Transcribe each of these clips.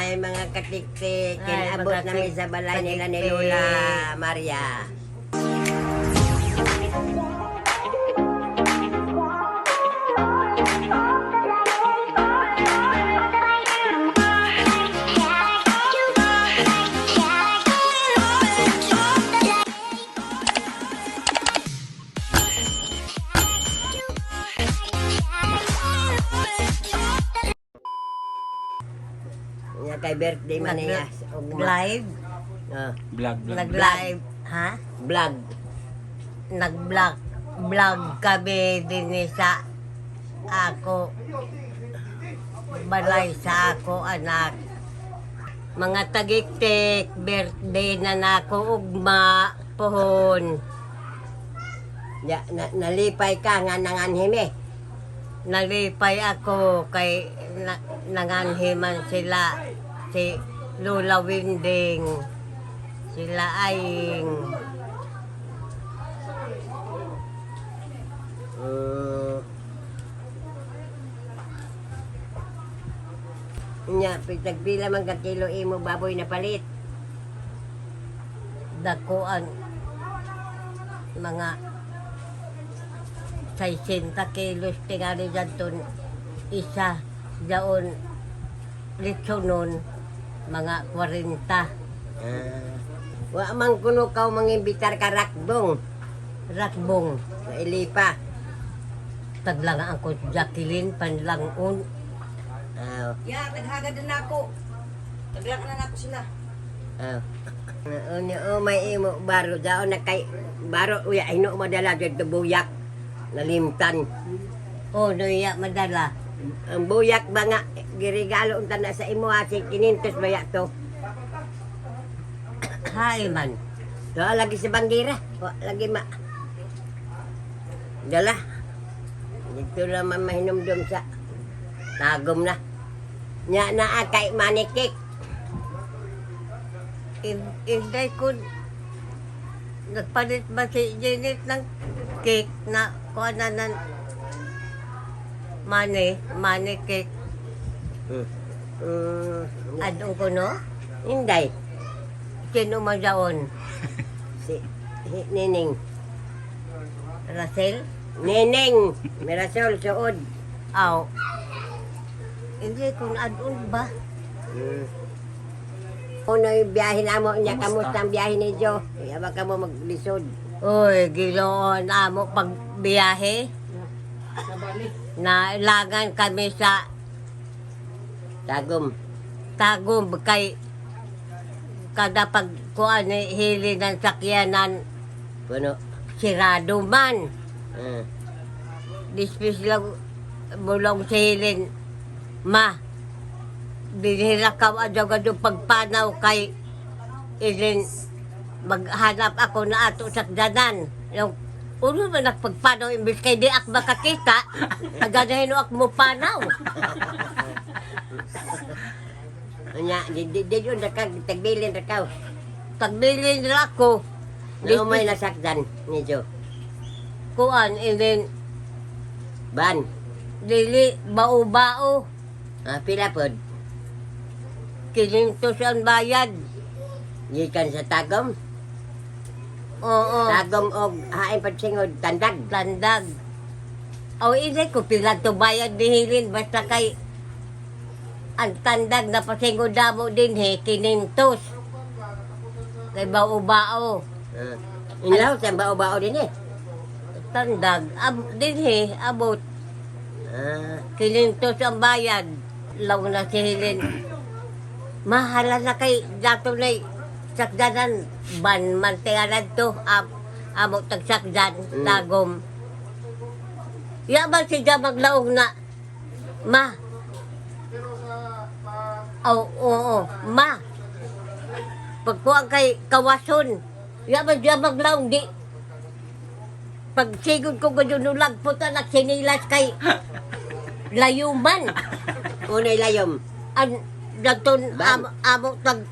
Hi, mga katiktik. Hi, Kinabot mga namin sa balay nila ni katiktik. Lola Maria. Nga kay birthday man niya. Ugma. Live? Ah, Vlog, vlog. Nag-live? Ha? Vlog. Nag-vlog. Vlog kami din sa ako. Balay sa ako, anak. Mga tagiktik, birthday na nako ugma, pohon. Ya, na, nalipay ka nga nanganhimi. Nalipay ako kay nanganhiman sila si Lola Winding, sila Aing. Nya, pitagpila man ka kilo imo baboy na palit. Dako ang mga 60 kilos tingali dyan isa daon litso nun mga 40. Ah. Wa man kuno kaw mangimbitar ka rakbong. Rakbong. Sa ilipa. Taglang ang ko Jacqueline panlangon. Ah. Ya, naghagad na ako. Taglang na nako sila. Ah. Unya o may imo baro daon na kay baro uya hino madala dito buyak nalimtan. O nuya madala. Ang buyak ba nga girigalo unta na sa imo ha, si 500 ba ya to? Hay man. Do lagi sa banggira. Wa lagi ma. Dala. Dito lang man mahinumdum sa tagom na. Nya naa kay manikik. Hindi ko nagpalit ba si Janet ng cake na kuha na ng money, money cake. Adong ko no? Inday. Sino man daon? Si Nining. Russell? Nining. Mirasol suod. Aw. Hindi ko na adon ba? Uno yung biyahe na mo niya, Kamusta? kamusta ang biyahe ni Joe? Iya ba ka mo maglisod? Uy, giloon amo pagbiyahe. Nailangan kami sa Tagom. Tagum kay kada pag kuan ni hili ng sakyanan Puno. sirado man. Ah. Dispis lang bulong sa hilin. Ma, dinhira ka adyo pagpanaw kay ilin maghanap ako na ato sakdanan. Yung uno man nagpagpanaw imbis kay di ak makakita, agadahin ak mo panaw. Unya, di yun rakaw, tagbilin rakaw. Pagbilin nila ako, Na umay nasakdan ni Joe. kuan ilin Ban. dili bao-bao. Ah, pila pod. Kinintos ang bayad. Gikan sa Tagom. Oo. Tagom og hain pagsingod tandag. Tandag. O hindi ko pila to bayad ni Hilin basta kay ang tandag na pasingo damo din he, kinintos. Kay bao-bao. Ah. Inlaw sa bao-bao din eh. Tandag, din he, abot. Ah, Kinintos ang bayad. Law na si Hilin. Mahala na kay dato na sakdanan. Ban man tingalad to. Amo tagsakdan, tagom. Ya ba siya maglaog na? Ma. Oo, oo, ma. Pagkuha kay kawason. Ya ba siya maglaog di. Pagsigod ko ganyan nulag puta nagsinilas kay layuman. Unay layom. Ang dagton Ban. amo tag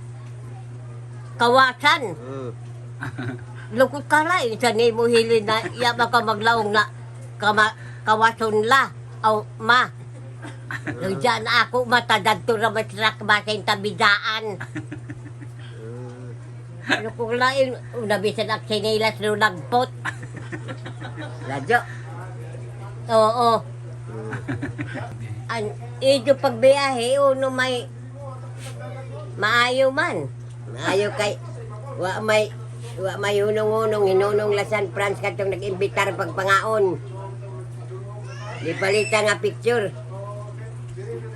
kawasan. Lukot ka la, isa ni mo hilin na iya ba ka maglaong na kawason la. Aw, ma. Diyan ako matadadto ra mas basin tabidaan. Ano kung lain, una bisan ak sinilas no lagpot. Radyo. Oo. An ido pagbiyahe uno may maayo man. Maayo kay wa may hunong-hunong hinunong Lasan France kadtong nag-imbitar pagpangaon. Di palita nga picture.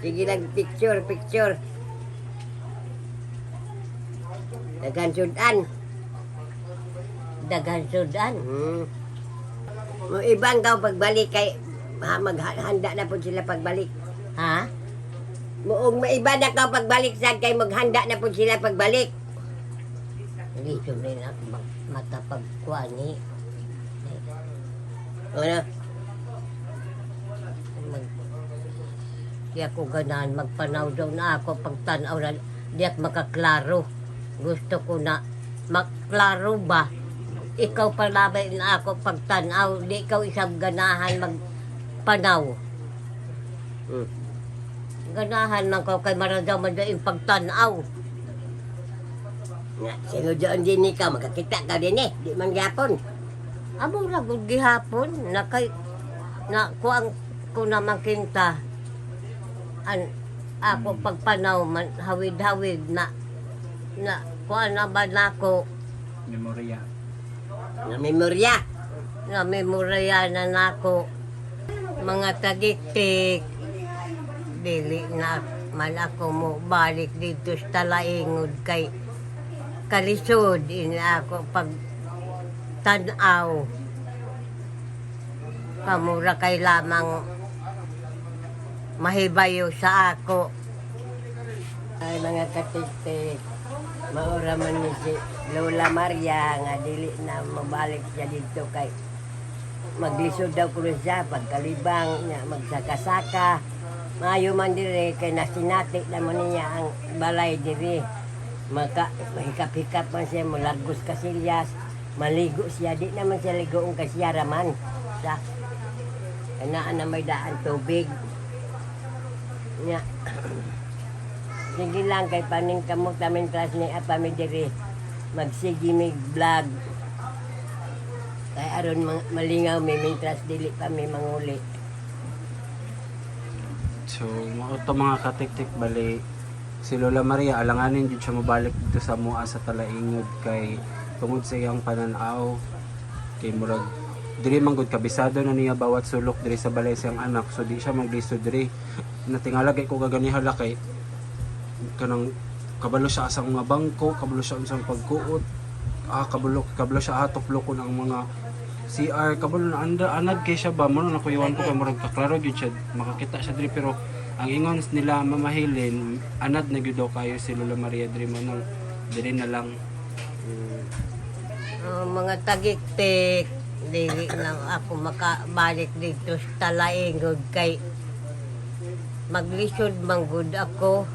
Sige lang picture, picture. Daghan sudan. Daghan sudan. Mo ibang daw pagbalik kay ha, maghanda na po sila pagbalik. Ha? Muong maiba na ka pagbalik sad kay maghanda na po sila pagbalik. Dito rin ako matapagkuan ni. Ano? Mag, di ako ganahan magpanaw daw na ako pagtanaw na di ako makaklaro. Gusto ko na maklaro ba? Ikaw palabay na ako pagtanaw, di ikaw isang ganahan magpanaw. Ganahan man ko kay maradaw man daw yung pagtanaw. Nga, sino doon din ikaw, makakita ka din eh. Di man gyapon. Amo ra gud gihapon na kay na kuang ko na makinta an ako pagpanaw man hawid-hawid na na kuan na ba nako Memorya. Na memorya. Na memorya na nako mga tagiktik dili na man ako mo balik dito sa Talaingod kay kalisod ini ako pag tanaw kamura kay lamang mahibayo sa ako. Ay mga katiktik, maura man ni si Lola Maria nga dili na mabalik siya dito kay maglisod daw kuno siya pagkalibang niya magsakasaka. Maayo man dire kay nasinati naman niya ang balay dire. Maka mahikap-hikap man siya mulagos kasilyas, maligo siya di naman siya ligoong kasiya raman. Sa kanaan na may daan tubig. Nya. Sige lang kay paning kamot namin class ni apa mi diri. Magsige mig vlog. Kay aron malingaw mi mintras dili pa mi manguli. So, mao to mga katiktik bali si Lola Maria alanganin jud siya mobalik dito sa mua sa Talaingod kay tungod sa iyang pananaw kay murag diri man gud kabisado na niya bawat sulok diri sa balay sa iyang anak, so di siya maglisod diri. Natingala kay ko gaganihala kay kanang kabalo siya sa mga bangko, kabalo siya unsang pagkuot, kabalo kabalo siya tuplokon ang mga CR, kabalo na anda anad kay siya ba mo na nakuyawan ko kay murag kaklaro gyud siya makakita siya diri, pero ang ingon nila mamahilin anad na gyud daw kayo si Lola Maria diri mo nang diri na lang. Oh, mga tagiktik dili na ako makabalik dito sa Talaingod kay maglisod man gud ako.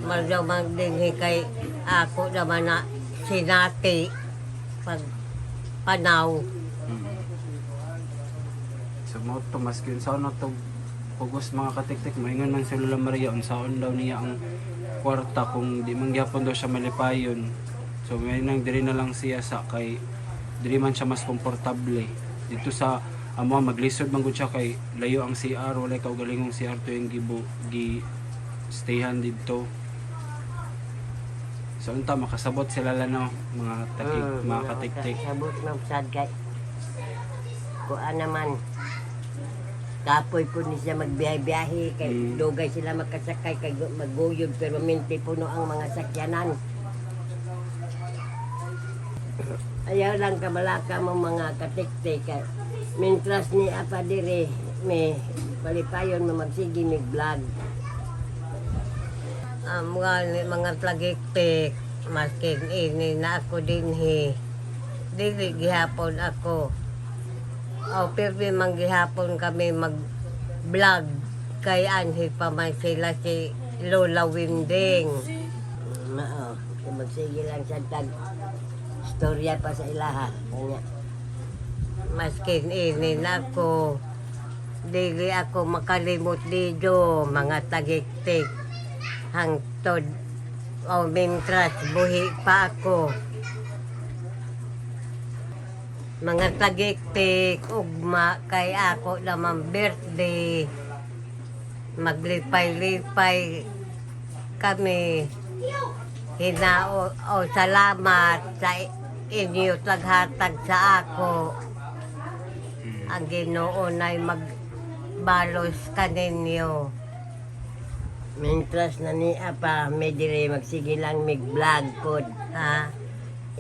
Mardaw man dinhi kay ako naman na sinati pag panaw. So mo to maski unsaon na to pugos mga katiktik, moingon man si Lola Maria unsaon daw niya ang kwarta kung di man gyapon daw siya malipayon. So may nang diri na lang siya sa kay diri man siya mas komportable. Dito sa amo maglisod man gud siya kay layo ang CR, walay kaugalingong CR to yung gibo gi stayhan didto. So unta makasabot sila lano mga takik, mga katiktik. Sabot man sad kay kuan naman. Kapoy po ni siya magbiyahe-biyahe kay dugay sila makasakay kay magguyod pero minti puno ang mga sakyanan. Ayaw lang kabalaka mo mga katiktik kay mintras ni apa dire may palipayon mo magsige mig vlog. Ang mga plagiktik maski ini na ako dinhi dili gihapon ako o pirmi man gihapon kami mag vlog kay anhi pa man sila si Lola Winding. Mao, magsige lang sa tag storya pa sa ilaha. Kanya Maski ini na ako Dili ako makalimot dito, mga tagiktik. Hangtod o mintras buhi pa ako. Mga tagiktik, ugma kay ako naman birthday. Maglipay-lipay kami. Hinao o salamat sa inyo taghatag sa ako. Ang Ginoo ay magbalos kaninyo. Mentras na niya pa, may diri magsige lang mig vlog pod. Ha?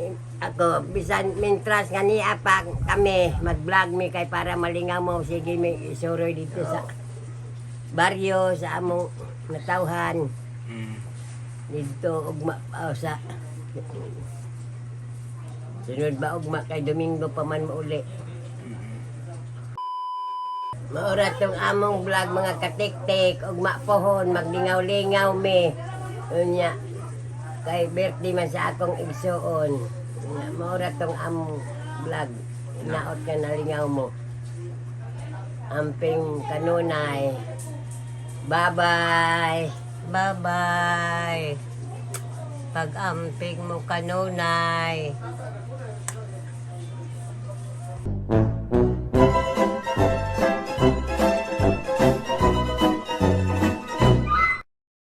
Eh, ako, bisan mentras nga niya pa kami, mag-vlog mi kay para malingaw mo, sige mi isuroy dito sa baryo, sa among natawhan. Dito ugma oh, sa sunod ba ugma kay Domingo pa man mauli. Maura tong among vlog, mga katiktik, ugma pohon maglingaw-lingaw mi. Unya kay birthday man sa akong igsuon. Unya maura tong among vlog. Naot ka nalingaw mo. Amping kanunay. Bye-bye. Bye-bye. Pag-amping mo kanunay.